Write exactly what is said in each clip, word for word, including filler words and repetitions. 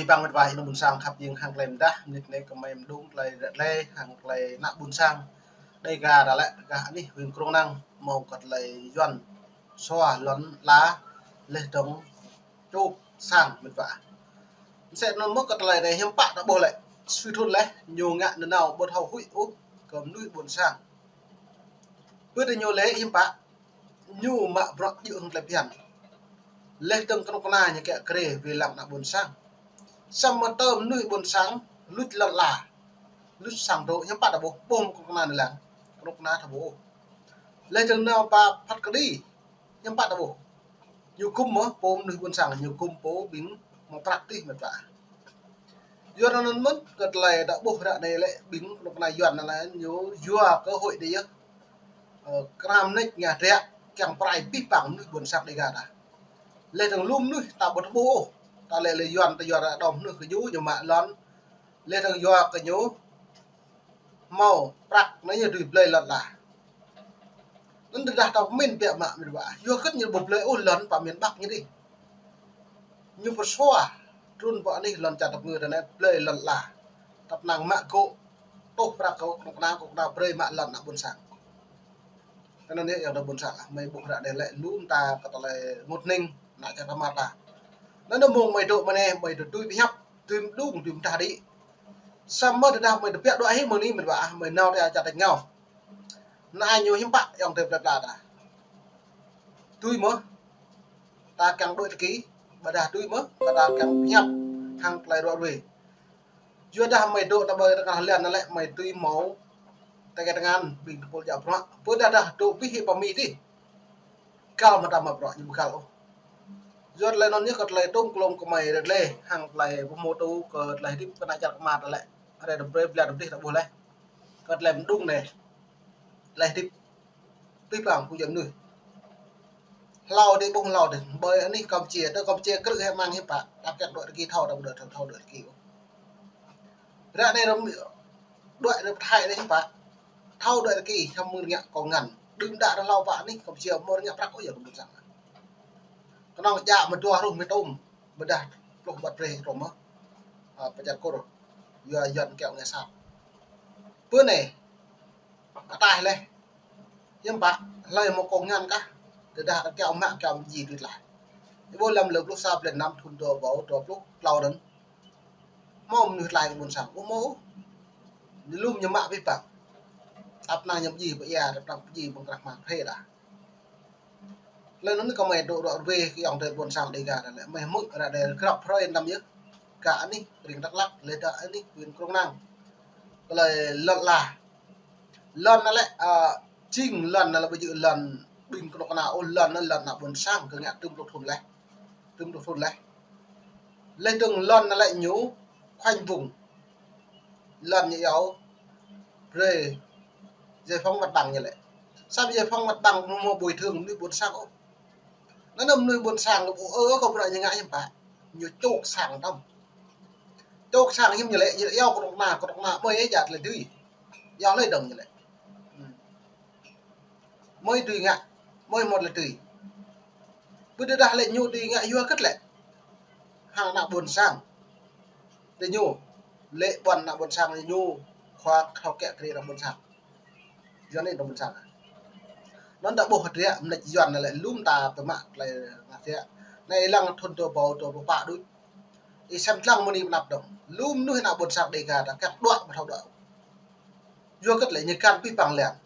Abih bang met wa ih ană ƀôn sang khăp jing hăng tơlơi mơdah, mơnit anai kơmơi mơdung tơlơi ră tơlơi hăng tơlơi ană ƀôn sang Dêga ta lĕ gah anih huyện Krông Năng, hmâo kơ tơlơi Yuan sua lŏn ala, laih dơ̆ng čŏk sang met wa. Mơsĕ anŭn mơ̆ kơ tơlơi anai hiư̆m pă ta ƀuh lĕ, sui thŭn laih, ñu ngă nanao ƀu thâo huĭ ôh kơ mơnuih ƀôn sang. Pơ tơ ñu lĕ hiư̆m pă, ñu mă bruă djơ̆ hăng tơlơi phiăn. Laih dơ̆ng kơnuk kơna ñu kiă kriê wai lăng ană ƀôn sang. Samơ̆ tơl mơnuih ƀôn sang luč lŏn ala, luč sang dŏ, hiư̆m pă ta ƀuh, ƀuh mơ̆ kơnuk kơna anai lăng, kơnuk kơna ta ƀuh ôh. Laih dơ̆ng nao pơ phat kơđi, hiư̆m pă ta ƀuh, ñu gum mơ̆ pô mơnuih ƀôn sang, ñu gum pô ƀing hmâo prăk tih met wa. Yua anŭn mơ̆n kơ tơlơi ta ƀuh ră anai lĕ ƀing kơnuk kơna Yuan anai lĕ ñu yua cơ hội anai yơh, ơ, kơnam nač ngă triă kiăng pơrai abih bang mơnuih ƀôn sang Dêga ta. Laih dơ̆ng lu mơnuih ta ƀu thâo ƀuh ôh, ta lĕ lĕ Yuan ta yua đom mơnuih kơ ñu, ñu mă lŏn. Laih dơ̆ng yua kơ ñu hmâo prăk anai ñu dưi blơi lŏn ala. Anŭn tơdah ta pơmĭn biă mă met wa, yua hơget ñu ƀu blơi ôh lŏn pơ miền Bắc ñu dih. Ñu pơsua trŭn pơ anih lŏn čar tơpơngư ta anai blơi lŏn ala. Tơpă năng mă gŏ, tuh prăk gŏ kơnuk kơna, kơnuk kơna brơi mă lŏn ană ƀôn sang. Tơ anŭn yơh ayŏng adơi ƀôn sang, mơi ƀuh ră anai lĕ lu mơta kơ tơlơi rơngot hơning ană čar kơmar ta. Anŭn mơ̆ng mơi dŏ mơ̆ng anai, mơi dŏ tui pơhiăp, tui mơdung, tui mơdah đĭ. Samơ̆ tơdah mơi tơbiă đuaĭ hĭ mơ̆ng anai met wa, mơi nao tơ čar tač rơngiao. Anai ñu hiư̆m pă ayŏng adơi plơi pla ta. Tui mơ̆ ta kiăng đuaĭ tơki, ƀôdah tui mơ̆ ta kiăng pơhiăp hăng tơlơi ruă ruê. Yua dah mơi dŏ ta ƀơi tơngah lŏn anai lĕ mơi tui hmâo tơkai tơngan ƀing tơpul djă bruă. Pơ dah dah dŏ abih hĭ pơ Mi dih, găl mơta mă bruă ñu ƀu găl ôh. Yua tơlơi anŭn yơh kơ tơlơi tŏng klŏng kơmơi rơlê hăng tơlơi pơhmutu kơ tơlơi hơdip kơ ană čar kơmar ta lĕ. Rai ta brơi blan ta dih ta ƀuh laih. Kơ tơlơi mơdung anai, tơlơi hơdip abih bang pơjing mơnuih. Hlâo dih ƀuh hlâo dih, ƀơi anih Kampuchia, tơ Kampuchia krư̆ hĕ mơ̆ng hiư̆m pă, ta kiăng đuaĭ tơki thâo, ta ƀu thâo, thâo đuaĭ tơki ôh. Ră anai rơm đuaĭ rơm Thái anai hiư̆m pă, thâo đuaĭ tơki, samơ̆ rơngiă kông ngăn. Đưm đă rơhlâo pă anih Kampuchia hmâo rơngiă prăk ôh ayŏng adơi ƀôn sang. Kơnơ̆ng djă mơ̆ dua hruh mơ̆ tơm, ƀôdah pluh wơ̆t brơi hrŏm mơ̆, ơ, pơčat kur, yua Yuan kiaŏ ngă sat. Pơ anai, ataih laih. Hiư̆m pă, hlơi hmâo kông ngăn kah, tơdah ta kiaŏ mă kiaŏ mơji tui tlaih. Ih ƀuh lăm lơ pluh sa blan năm thŭn dua rơbâo dua pluh klâo anŭn, hmâo mơnuih tlaih kơ ƀôn sang, ƀu hmâo ôh. Ñu lŏm ñu mă abih bang. Tơpă năng ñu mơji pơ ia, tơpă năng mơji ƀơ̆ng krah mă khê dah. Tơlơi anŭn kơmơi dŏ ruă ruê kơ ayŏng adơi ƀôn sang Dêga ta lĕ, mơi hmư̆ ră anai grăp hrơi năm yơh. Gah anih ring Dak Lak, laih dơ̆ng anih huyện Krông Năng. Tơlơi lŏn ala. Lŏn anai lĕ, ơ, jing lŏn anai lĕ ƀu djơ̆ lŏn ƀing kơnuk kơna ôh, lŏn anai lŏn ană ƀôn sang kơ ngă tơm pluh thŭn laih. Tơm pluh thŭn laih. Laih dơ̆ng lŏn anai lĕ ñu khoanh vùng. Lŏn ñu iâu brơi giải phóng mặt bằng ñu lĕ. Samơ̆ giải phóng mặt bằng hmâo bồi thường mơnuih ƀôn sang ôh. Anŭn mơnuih ƀôn sang ƀu ơ kơ bruă ñu ngă hiư̆m pă. Ñu čŏk sang tơm. Čŏk sang hiư̆m ñu lĕ, ñu iâu kơnuk kơna, kơnuk kơna mơi ih jă tơlơi dưi. Iâu hlơi dơ̆ng ñu lĕ. Mơi dưi ngă, mơi hmâo tơlơi dưi. Ƀu tơdah lĕ ñu dưi ngă yua hơget lĕ. Hăng ană ƀôn sang. Tơ ñu, lĕ ƀuăn ană ƀôn sang ñu, khua thâo kiă kriê ană ƀôn sang. Yuan anai ană ƀôn sang. Anŭn ta ƀuh hơdră mơneč Yuan anai lĕ lŏm ta pơmă tơlơi ngă hơdră. Anai lăng thŭn dua rơbâo dua pluh pă đôč. Ih sem lăng mơni pơnăp dơ̆ng. Lŏm mơnuih ană ƀôn sang Dêga ta kiăng đuaĭ ƀu thâo đuaĭ. Yua hơget lĕ ñu găn abih bang lăng.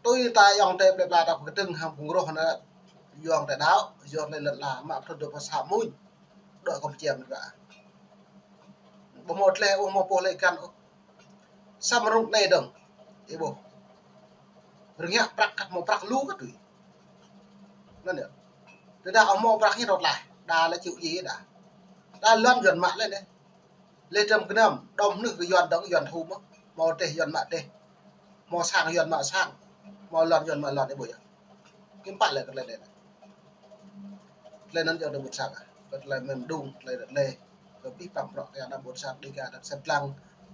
Tui ta ayŏng adơi plơi pla ta pơkơdơ̆ng hăng phung roh anai, ayŏng adơi đaŏ, ayŏng adơi lŏn ala, mă thŭn dua pluh sa mơ̆n. Đuaĭ Kampuchia mơ̆n kơ. Ƀu hmâo tlaih ôh, hmâo pô lĕ găn ôh. Samơ̆ rŭng anai dơ̆ng. Ih ƀuh. Rơngiă prăk kăt hmâo prăk lu kăt tui. Anŭn yơh. Tơdah ƀu hmâo prăk ñu dŏ tlaih. Đa lĕ čư̆ djai đa. Đa lŏn Yuan mă lĕ anai. Laih dơ̆ng gơnam, đom mơnuih kơ Yuan dơ̆ng, Yuan thu mơ̆. Hmâo rơdêh Yuan mă rơdêh. Hmâo sang Yuan mă sang. Hmâo lŏn Yuan mă lŏn, ih ƀuh yơh. Hiư̆m pă lĕ kơ tơlơi anai. Tơlơi anŭn ayŏng adơi ƀôn sang ah. Kơ tơlơi mơ̆ng mơdung, tơlơi ră lĕ. Kơ abih bang bruă kơ ană ƀôn sang Dêga ta sem lăng.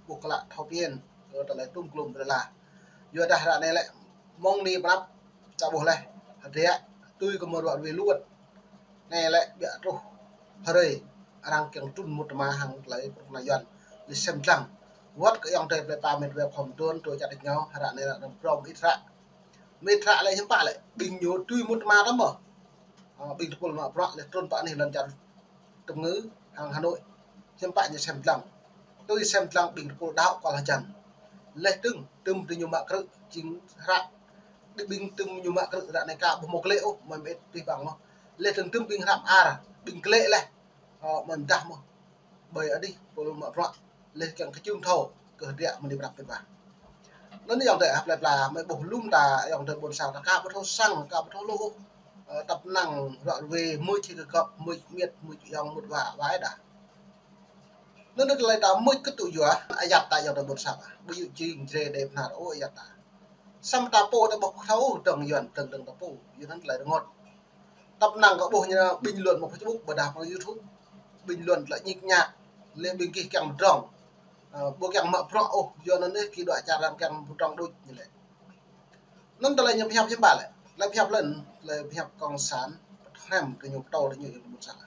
Ƀu klă thâo phiăn. Kơ tơlơi tŏng klŏng tơlơi la. Yua dah ră anai lĕ. Mơ̆ng anai pơnăp. Ta ƀuh laih. Hơdră. Tui kơ mơ̆ ruă ruê lu wơ̆t. Anai lĕ ƀiă truh. Hrơi. arăng kiăng trŭn mŭt tơma hăng tơlơi kơnuk kơna Yuan. Lĕ sem lăng. Wơ̆t kơ ayŏng adơi plei pla met wa khŏm trŭn, tui čăt đĭ ngao, ră anai ră anai phrâo mơit hră. Mơit hră lĕ hiư̆m pă lĕ, ƀing ñu tui mŭt tơma tơma. Ơ, ƀing tơpul mă bruă lĕ trŭn pơ anih lŏn čar Tơngư hăng Hà Nội. Hiư̆m pă ñu sem lăng. Tui sem lăng ƀing tơpul đaŏ kual hơjăn. Lĕ tơ̆ng, tơm tơ̆ng ñu mă krư̆, jing hră. Đĭ ƀing tơm ñu mă krư̆ ră anai ka ƀu hmâo klĕ ôh, mơi mơit pih păng mơh. Lĕ tơ̆ng tơm ƀing hră ar, ƀing klĕ lĕ. Ơ, mơi mơdah mơh. Ƀơi adih, pul mă bruă. Lĕ kiăng kơčung thâo, kơ hơdră mơni prăp pit wa. Anŭn ayŏng adơi ah plei pla, mơi ƀuh lŏm ta, ayŏng adơi ƀôn sang ta, ka ƀu thâo săng, ka ƀu thâo lu ôh. Ơ, tăp năng, ră ruai, mơi či kơ gŏp, mơi miet, mơi či ayŏng mŭt wa, wa dah. Anŭn tơlơi ta mŭt kơ tŭ yua, ayăt ta ayŏng adơi ƀôn sang. Ƀu djơ̆ jing jre đe bơnar ôh ayăt ta. Samơ̆ ta pô ta ƀuh thâo dơ̆ng Yuan, dơ̆ng dơ̆ng ta pô. Yua anŭn tơlơi rơngot. Tăp năng kơ ƀuh ñu bình luận mă Facebook, ƀôdah mă YouTube. Bình luận tơlơi ñik ñak. Lĕ ƀing gih kiăng pơdrŏng. Ơ, ƀu kiăng mă bruă ôh, yua anŭn anai gih đuaĭ čar arăng kiăng pơdrŏng đôč ñu lĕ. Anŭn tơlơi ñu pơhiăp hiư̆m pă lĕ. Tơlơi pơhiăp lĕ, tơlơi pơhiăp cộng sản, pơhrăm kơ ñu, pơtô kơ ñu ayŏng adơi ƀôn sang.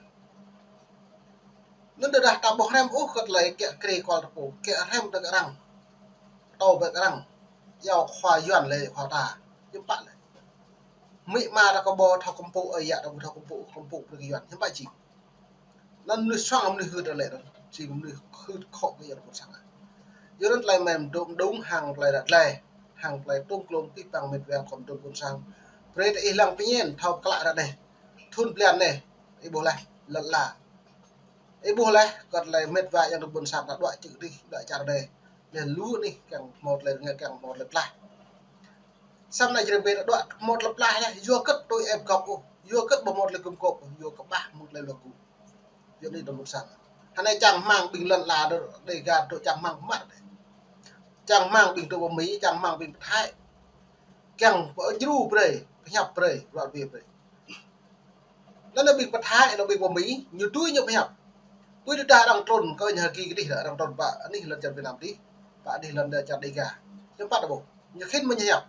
Anŭn tơdah ta ƀu hrăm ôh kơ tơlơi kiăng krê kual ta pô, kiăng hrăm tơ kơ arăng. Pơtô brơi kơ arăng. Yua khua Yuan lĕ khua ta. Hiư̆m pă lĕ. Amĭ ama ta kơ ƀu thâo kơmpŭ, ơi yă ta ƀu thâo kơmpŭ, kơmpŭ brơi kơ Yuan. Hiư̆m pă jing. Anŭn mơnuih suang mơnuih hưt lĕ anŭn. Jing mơnuih hưt khŏ kơ ayŏng adơi ƀôn sang. Yua anŭn tơlơi mơi mơdŏng mơdŏng hăng tơlơi ră glai. Hăng tơlơi tŏng klŏm pih păng met wa khŏm trŭn ƀôn sang. Brơi ta ih lăng pơñen thâo pơklă ră anai. Thŭn blan anai. Ih ƀuh laih, lŏn ala. Ih ƀuh laih, kơ tơlơi met wa ayŏng adơi ƀôn sang ta đuaĭ čư̆ adih, đuaĭ čar adih. Lĕ lu anih kiăng hmâo tơlơi rơngai, kiăng hmâo tơlơi pơklaih. Samơ̆ anai jre ƀĕ ta đuaĭ hmâo tơlơi pơklaih laih, yua kơ tui ĕp gŏp ôh, yua kơ ƀu hmâo tơlơi gum gôp, yua kơ ƀah hmâo tơlơi luă gŭ. Yua anai dŏ ƀôn sang. Hơnai čang rơmang ƀing lŏn ala dŏ Đêga dŏ čang rơmang pơmăt. Čang rơmang ƀing dŏ pơ Mi, čang rơmang ƀing pơ Thái. Kiăng pơdjru brơi, pơhiăp brơi, ruă ruai brơi. Anŭn anai ƀing pơ Thái, anŭn ƀing pơ Mi, ñu tui ñu pơhiăp. Tui tơdah arăng trŭn kơ ñu hơki kơdih arăng trŭn pơ anih lŏn čar Việt Nam adih, pơ anih lŏn čar Đêga. Hiư̆m pă ta ƀuh. Ñu khĭn mơ̆ ñu hiăp.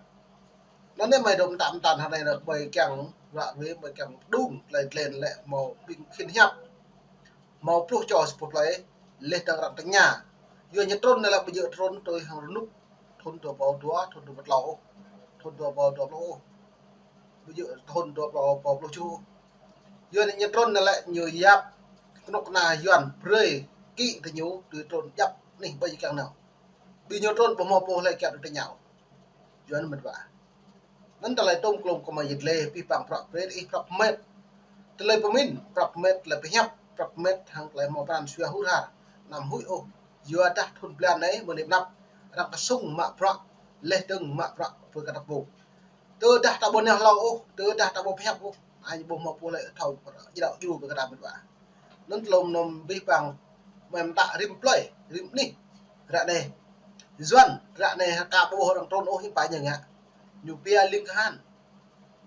Anŭn anai mơi dŏ mơtă mơtăn hơnai anŭn mơi kiăng ruă ruai, mơi kiăng đung tơlơi tlen lĕ hmâo ƀing khĭn hiăp. Hmâo pluh čô sa pluh tơlơi, lĕ dơ̆ng arăng tơña. Yua ñu trŭn anai lĕ ƀu djơ̆ trŭn tui hăng rơnŭk. Thŭn dua rơbâo dua, thŭn dua rơbâo klâo ôh. Thŭn dua rơbâo dua pluh ôh. Ƀu djơ̆ thŭn dua rơbâo dua pluh tơjuh ôh. Yua anai ñu trŭn anai lĕ ñu yap kơnuk kơna Yuan brơi kĭ tơ ñu tui trŭn djăp anih ƀơi ñu kiăng nao. Ƀing ñu trŭn ƀu hmâo pô hlơi kiăng tui tơña ôh. Yuan met wa. Anŭn tơlơi tŏng klŏm kơ mơi yit lĕ pih păng prăp pret ih prăp met. Tơlơi pơmĭn prăp met, tơlơi pơhiăp prăp met hăng tơlơi hmâo pran jua hur har. Anăm huĭ ôh. Yua dah thŭn blan anai mơ̆ng anai pơnăp arăng kơsŭng mă bruă, lĕ dơ̆ng mă bruă brơi kơ ta pô. Tơdah ta ƀu nao hlâo ôh, tơdah ta ƀu pơhiăp ôh, ai ƀu hmâo pô hlơi thâo djru brơi kơ ta met wa. Anŭn tơlơi mơnam abih bang mơ̆ng ta rĭm plơi, rĭm anih. Ră anai. Yuan, ră anai ka ƀu ƀuh arăng trŭn ôh hiư̆m pă ñu ngă. Ñu pia ling kahan.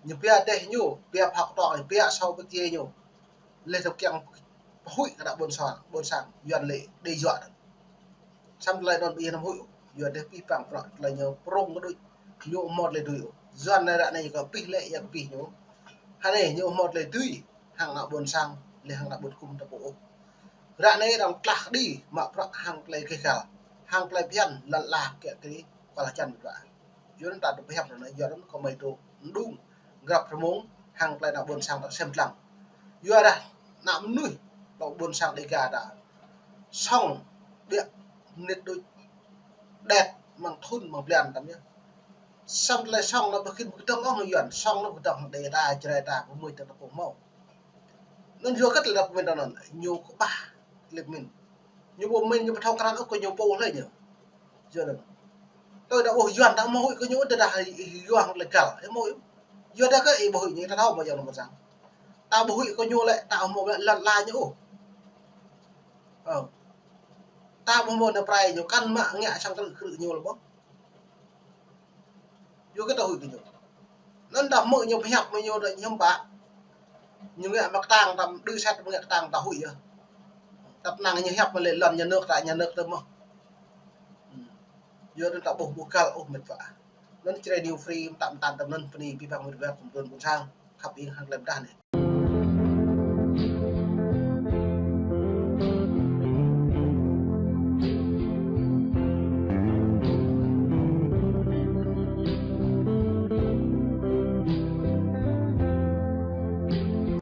Ñu pia dêh ñu, pia phao kơtong, pia asâo pơkiê ñu. Lĕ tơ̆ kiăng pơhuĭ kơ ta ƀôn sang, ƀôn sang, Yuan lĕ đe dọa. Samơ̆ tơlơi anŭn ƀu anăm huĭ, yua dêh abih bang bruă tơlơi ñu prŏng kơ đôč, ñu hmâo tơlơi dưi. Yuan anai ră anai kơ pih lĕ, yua kơ pih ñu. Hơnai ñu hmâo tơlơi dưi, hăng ană ƀôn sang, lĕ hăng ană ƀôn kum ta pô ôh. Ră anai arăng tlah kơđi, mă bruă hăng tơlơi keh kal, hăng tơlơi phiăn, lăn ala kiăng kơ kơđi, kual hơjăn met wa. Yua anŭn ta dŏ pơhiăp anŭn, yua anŭn kơ mơi dŏ mơđung, grăp rơmông, hăng tơlơi ană ƀôn sang ta sem lăng. Yua dah ană mơnuih, ƀôn sang Đêga ta. Sŏng, ƀiă, mơnit đôč, đet, mơ̆ng thŭn, mơ̆ng blan tăm yơh. Samơ̆ tơlơi sŏng anŭn ƀu khĭn pơkơdơ̆ng ôh hăng Yuan, sŏng anŭn pơkơdơ̆ng hăng đe ta, Jrai ta, pơmưč ta pô hmâo. Anŭn yua kơ tơlơi pơmĭn ta anŭn, ñu kơƀah, tơlơi pơmĭn. Ñu ƀu pơmĭn, ñu ƀu thâo krăn ôh kơ ñu pô hlơi ñu. Yua anŭn. Tơdah ƀuh Yuan ta hmâo huĭ kơ ñu, tơdah Yuan lĕ găl, ih hmâo huĭ. Yua dah kơ ih ƀu huĭ ñu, ta thâo mơ̆ Yuan ƀôn sang. Ta ƀu huĭ kơ ñu lĕ, ta hmâo lĕ lăn ala ñu ôh. Ơ. Ta ƀu hmâo nao prai ñu, kăn mă ngă sang krư̆ krư̆ ñu lĕ ƀơ̆ng. Yua kơ ta huĭ kơ ñu. Anŭn ta hmư̆ ñu pơhiăp mơ̆ ñu đôč hiư̆m pă. Ñu ngă mă kơtang ta, đư̆ sat mă ngă kơtang ta huĭ yơh. Tăp năng ñu hiăp mă lĕ lŏn nhà nước ta, nhà nước ta mơ̆n. Yua anŭn ta ƀuh ƀu găl ôh met wa. Anŭn Jrai New Free mơtam mơtam tăm anŭn bơni abih bang met wa kơ ƀôn sang khăp ing hăng tơlơi pơdah anai.